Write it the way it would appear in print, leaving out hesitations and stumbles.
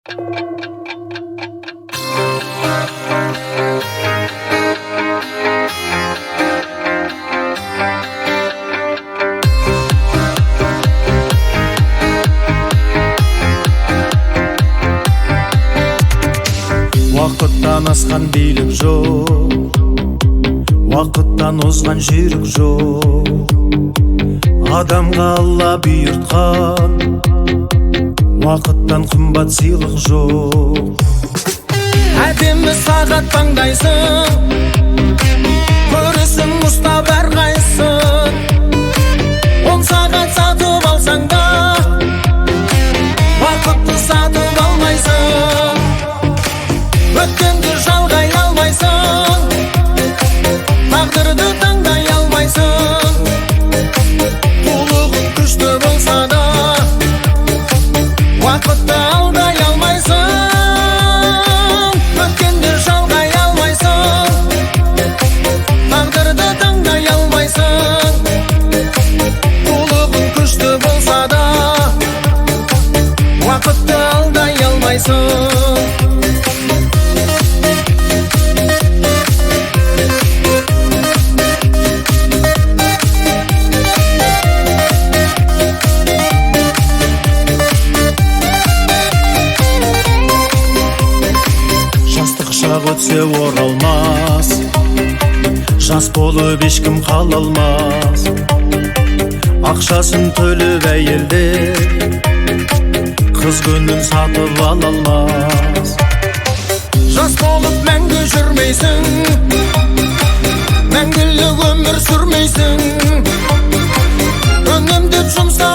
Уақыттан асқан билік жоқ, уақыттан озған жүйрік жоқ. Адамға Алла бұйыртқан уақыттан қымбат сыйлық жоқ. Әдемі сағат таңдайсың, көресің ұстап әрқайсысын. 10 сағат сатып алсаң да, уақытты сатып алмайсың. Өткенді жалғай алмайсың, тағдырды таңдай алмайсың. Қулығың күшті болса да, уақытты алдай алмайсың. Өткенді жалғай алмайсың, тағдырды таңдай алмайсың. Қулығың күшті болса да, уақытты алдай алмайсың. Жастық шақ өтсе оралмас, жас болып ешкім қала алмас. Ақшасын төлеп әйелдер қыз күнін сатып ала алмас. Жас болып мәңгі жүрмейсің, мәңгілік өмір сүрмейсің. Үнемдеп жұмса.